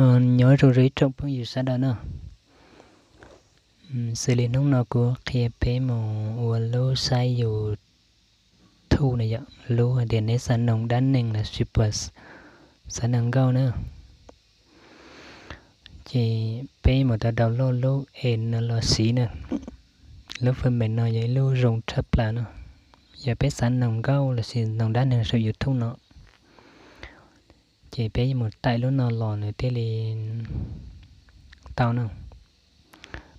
Nyob zoo rau ib tsoom phooj ywg sawv daws na. Xws li hnub no kuv qhia peb mus ua lub saib YouTube no yom, lub hais tias neb xav noog dab neeg los sis puas xav noog nkauj na. Ces peb mus tau download lub app no los siv na. Lub phần mềm no yog ib lub zoo tshaj plaws no. Yog peb xav noog nkauj los sis noog dab neeg saum YouTube no, ces peb mus taim lub no los nws thiaj li tau na.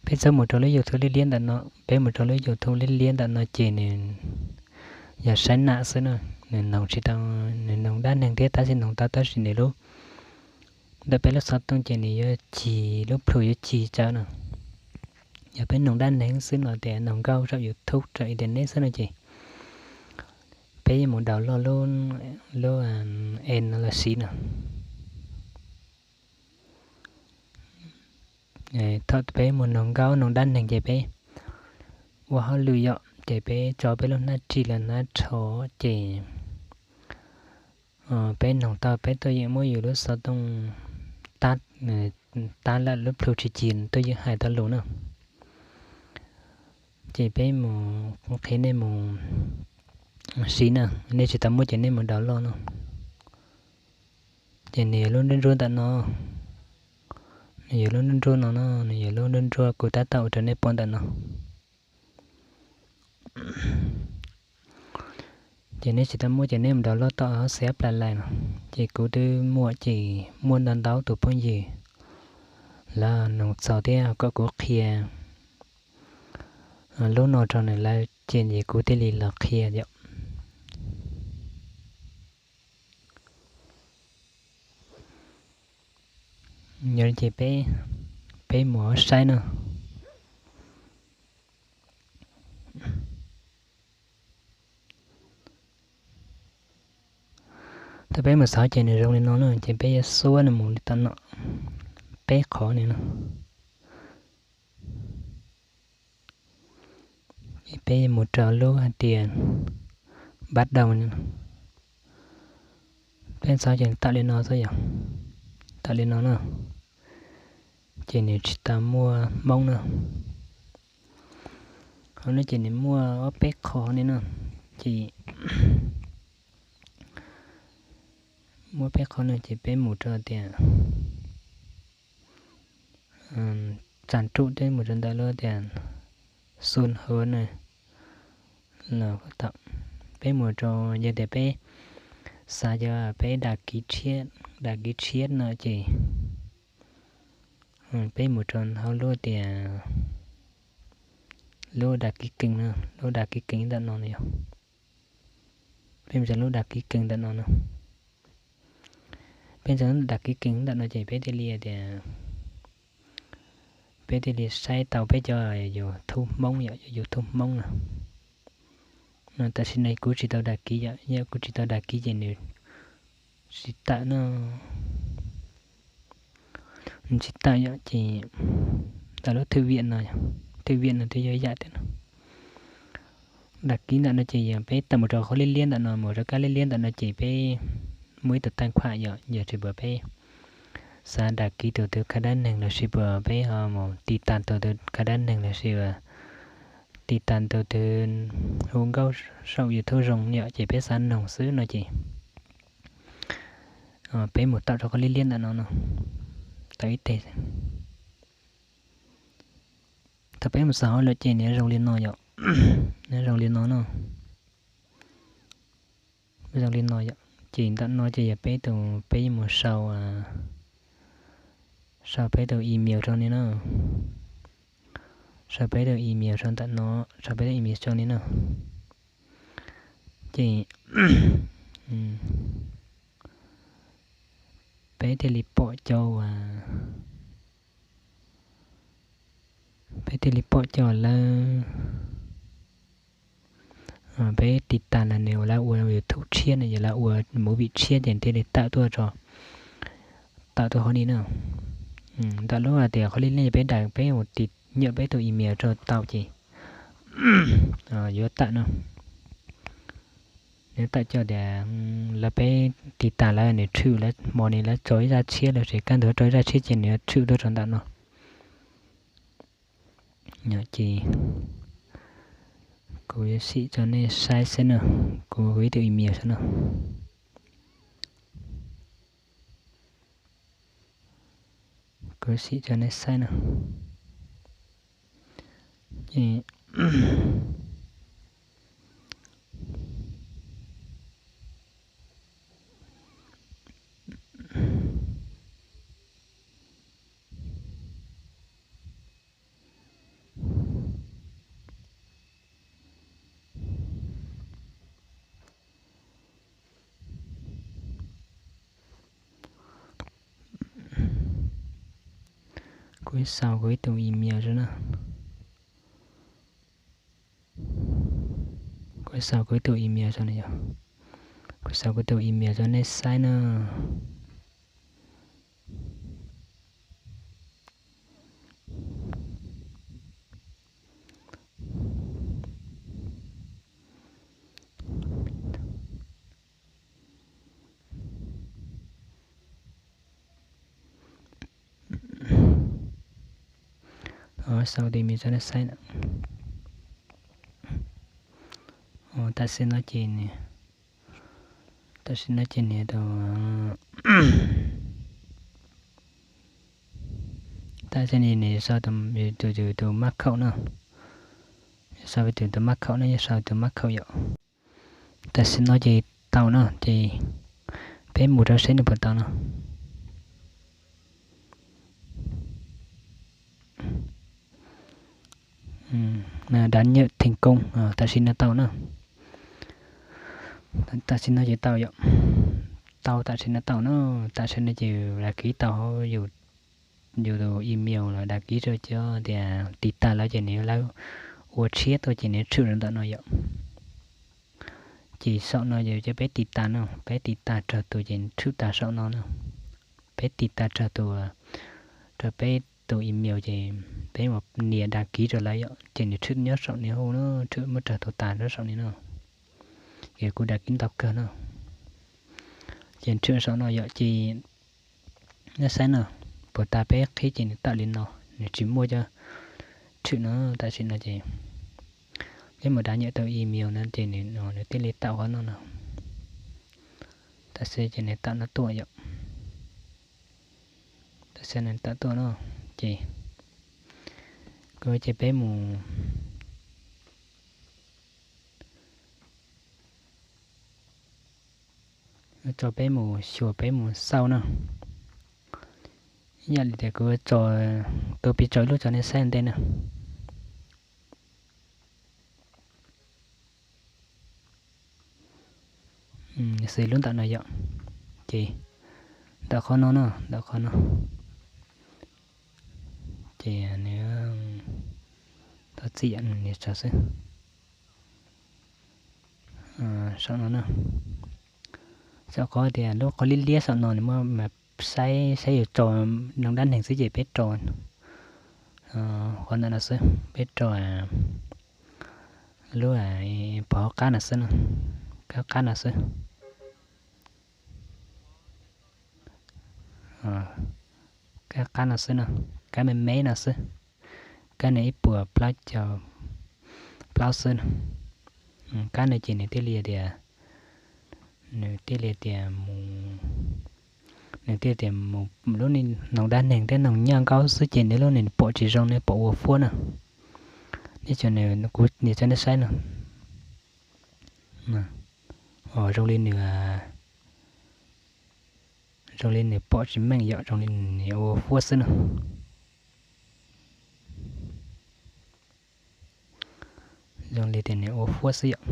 Peb txhob mus rau lub YouTube liab liab ntawm no, peb mus rau lub YouTube liab liab ntawm no ces nws yog saib nam xwb na. Nws noog tsis tau, nws noog dab neeg thiab tab sis noog tau tab sis nws lub, ntawm peb lub xov tooj ces nws yuav cig, lub plhu yuav cig tsawv na. Yog peb noog dab neeg xwb no tias noog nkauj saum YouTube, saum internet xwb no ces peb yuav mus download lub, lub app no los siv no. Thaum peb mus noog nkauj noog dab neeg ces peb ua hauj lwm yom, ces peb tso peb lub hnab ris los hnab rho ces peb noog tau peb tuaj yeem muab yus lub xov tooj tab, tab lawm lub plhu tsis cig tuaj yeem hais tau lus na. Ces peb mus, kuv qhia nej mus siv na, nej tsis tau muaj ces nej mus download no. Ces nws yog lub nruab nruab ntawm no, nws yog lub nruab nruab no no, nws yog lub nruab nruab kuv tab tom ua rau nej pom ntawm no. Ces nej tsis tau muaj ces nej mus download tau hauv xab plas lais no. Ces kuv twb muaj ces muaj ntau ntau tus phooj ywg lawv noog txog thiab kom kuv qhia lub no rau nws lawm ces kuv thiaj li los qhia yom. Yog li ces peb, peb mus saib no. Thaum peb mus xauv ces nws zoo li no na, ces peb yuav xuab nws mus li tom no peb qhov ni no. Peb mus rau lub hais tias npab dau ni. Peb xauv ces tawm li no xwb yom, tawm li no na, ces nws tsis tau muaj hmoob na. Hauv no ces nws muaj ob peb qho ni na, ces muaj peb qho no ces peb mus rau tias txas ruj, peb mus rau ntawm lub tias xu hawv na. Peb mus rau, yog tias peb xav yog peb dam kiv tshiab, dam kiv tshiab no ces peb mus rau hauv lub tias lub dam kiv kees no, lub dam kiv kees ntawm no yog. Peb mus rau lub dam kiv kees ntawm no no. Peb mus rau dam kiv kees ntawm no ces peb thiaj li tias peb thiaj li saib tau peb cov YouTube Hmoob yom, YouTube Hmoob no. Tam sim no kuv tsis tau dam kiv yom, yog kuv tsis tau dam kiv ces nws tsis tawm no, nws tsis tawm yom. Ces tau lub thwj viam no, thwj viam no twb yog yam tias no dam kiv ntawm no ces yog peb tawm mus rau qhov liab liab ntawm no, mus rau kab liab liab ntawm no ces peb muaj ib tug taj khuam yom, yog tsis puas peb xav dam kiv tus twg kha dab neeg los sis puas peb ho mus tiv tas tus twg kha dab neeg los sis tiv tas tus twg hu nkauj saum YouTube zoo yom, ces peb xav noog xwb no ces peb mus tawm rau qhov liab liab ntawm no no, tau ib teg. Thaum peb mus xauv hauv lawm ces nws zoo li no yom, nws zoo li no no, zoo li no yom. Ces ntawm no ces yog peb tus, peb yuav mus sau, sau peb tus email rau ni na, sau peb tus email rau ntawm no, sau peb tus email rau ni na. Ces peb thiaj li pom cov, peb thiaj li pom cov lawv, peb tiv tas los nws ua lawv ua YouTube tshiab no, yog lawv ua movie tshiab ces thiaj li tawm tuaj, tawm tuaj hauv ni na. Ntawm lub hais tias qhov liab liab peb dam, peb mus tiv nyam peb tus email rau tau ces yuav tawm no. Nws tawm coj tias lawv peb tiv tas lawv nws tshwm lawv hmo ni lawv tso ib zaj tshiab lawm ces kaj ntug tso ib zaj tshiab ces nws yuav tshwm tuaj rau ntawm no. Ces kuv yuav sim rau nej saib xwb na, kuv hu ib tug email xwb na. Kuv sim rau nej saib na. Kuv xaus kuv ib tug email rau na. Kuv xaus kuv ib tug email rau no yog, kuv xaus kuv tus email rau nej saib na. Xaus tus email rau nej saib na. Tam sim no ces, tam sim no ces nws tus, tam sim no nws sau tus, tus, tus maj khaum na, sau tus, tus maj khaum na, yog sau tus maj khaum yom. Tam sim no ces tau na ces peb mus rau saib nws puas tau na. Đã nhận thành công, tam sim no tau na. Tam sim no ces tau yom. Tau tam sim no tau na, tam sim no ces đăng ký tau hauv yus tus email los đăng ký rau cov tias tiv tas lawv ces nws lawv ua tshiab tuaj ces nws tshwm rau ntawm no yom. Ces saum no yog cov peb tiv tas no, peb tiv tas raug tus ces tshwm tas saum no na. Peb tiv tas raug tus, raug peb tus email ces peb mus nias đăng ký rau lawv yom, ces nws tshwm nyob saum no hauv na, tshwm muab raug tus tas nyob saum no na. Ces kuv đăng ký ntau kawg na. Ces tshwm saum no yom, ces nej saib no, puas tas peb qhib ces nws tawm li no, nws tsis muaj cov tshwm no tam sim no ces peb mus đăng nhận tau email no ces nws, nws thiaj li tawm qhov no no. Tam sim ces nws tawm no tuaj yom. Tam sim nws tawm tuaj no ces, ces peb mus tso peb mus xyuas peb mus xauj na. Ib yam li tias kuv tso, kuv piv tso ib lub rau nej saib ua ntej na. Xws lub ntawm no yom, ces ntawm qhov no no, ntawm qhov no, ces nws tau txim nws tso xwb. Saum no na, saum qhov tias lub qhov liab liab saum no nws muab mas saib, saib yus tso noo dab neeg xwb ces peb tso qhov ntawm no xwb, peb tso lub pov hauv qab no xwb, kab qab no xwb, kab qab no xwb no, kab me me no xwb, kab no ib puas plaub caug plaub xwb no. Kab no ces nws thiaj li tias, nws thiaj li tias mus, nws thiaj tias mus lub noog dab neeg thiab noog nyaj nkaub xwb ces nws lub nws pom tsis zoo, nws pom ua fuab na. Nej, kuv nias rau nej saib no, zoo li nws, zoo li nws pom tsis meej yom, zoo li nws ua fuab xwb no. Zoo li tias nws ua fuab xwb yom.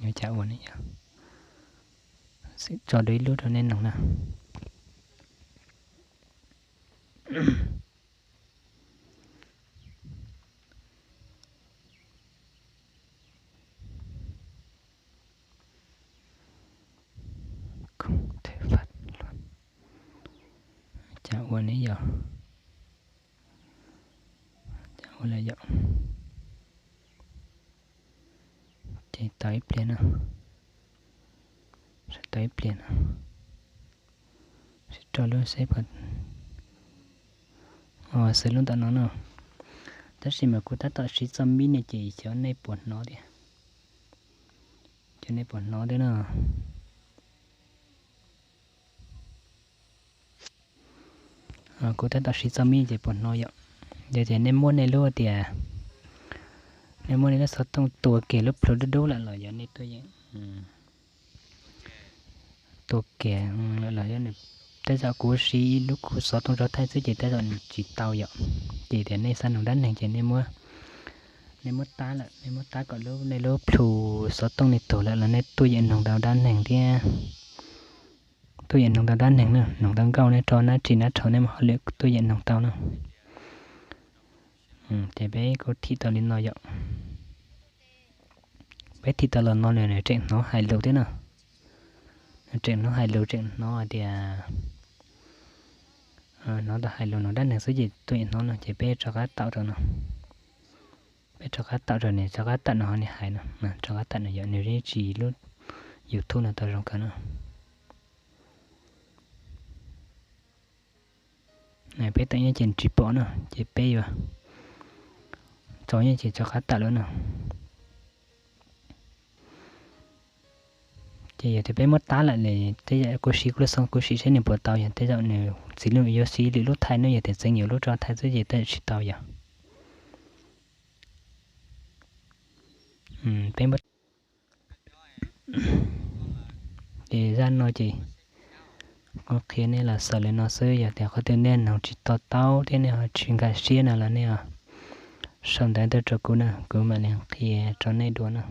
Yuav cas ua ne yom. Tso dua ib lub rau nej noog na. Cas ua ne yom. Cas ua li yom. Tau ib pliag no, tau ib pliag no, sib rau lub seb, xws lub ntawm no no. Tab sis mas kuv tab tom siv txoj mib ne ces xyov nej puas hnov thiab, xyov nej puas hnov thiab no. Kuv tab tom siv txoj mib ces puas hnov yom. Yog tias nej muab nej lub tias, nej muab nej lub xov tooj tua kiag lub plhu dub dub lawm los yog nej tuaj yeem tua kiag lawm los yog, tej zaum kuv siv lub kuv xov tooj rov thaij xwb ces tej zaum nws tsis tau yom. Ces tias nej xav noog dab neeg ces nej muab tab lawm, nej muab tab kom lub, nej lub plhu xov tooj nej tug lawm los nej tuaj yeem noog tau dab neeg thiab. Tuaj yeem noog tau dab neeg na, noog tau nkauj, nej rau nab tsi nab rhau nej mam ho lwm tuaj yeem noog tau na. Ces peb kuj thim tau li no yom. Peb thim tau los no nws tseem hnov hais lus thiab na. Nws tseem hnov hais lus, tseem hnov hais tias, hnov tau hais lus noog dab neeg xwb ces tuaj yeem hnov no ces peb rov qab taum rau no. Peb rov qab taum rau nws, rov qab taum no ho nws hais no, rov qab taum no yom, nws yeej tsis, lub YouTube no tau zoo kawg no. Peb taum nyob ces tsis pom no ces peb yuav, tau nyob ces rov qab taum lawm no. Ces yog tias peb muab tab lawm ne, tej zaum kuv siv kuv lub xov kuv siv seb nws puas tau, yog tej zaum nws txiv lub yuav siv lwm lub thaij no, yog tias txeev yuav lub rau thaij xwb ces tej zaum tsis tau yog. Peb muab, ces zaj no ces kuv qhia nej los xaus li no xwb, yog tias qhov twg nej noog tsis to taub thiab nej ho tsis nkag siab no los nej sau ntawv tuaj rau kuv na, kuv mam li qhia rau nej dua na.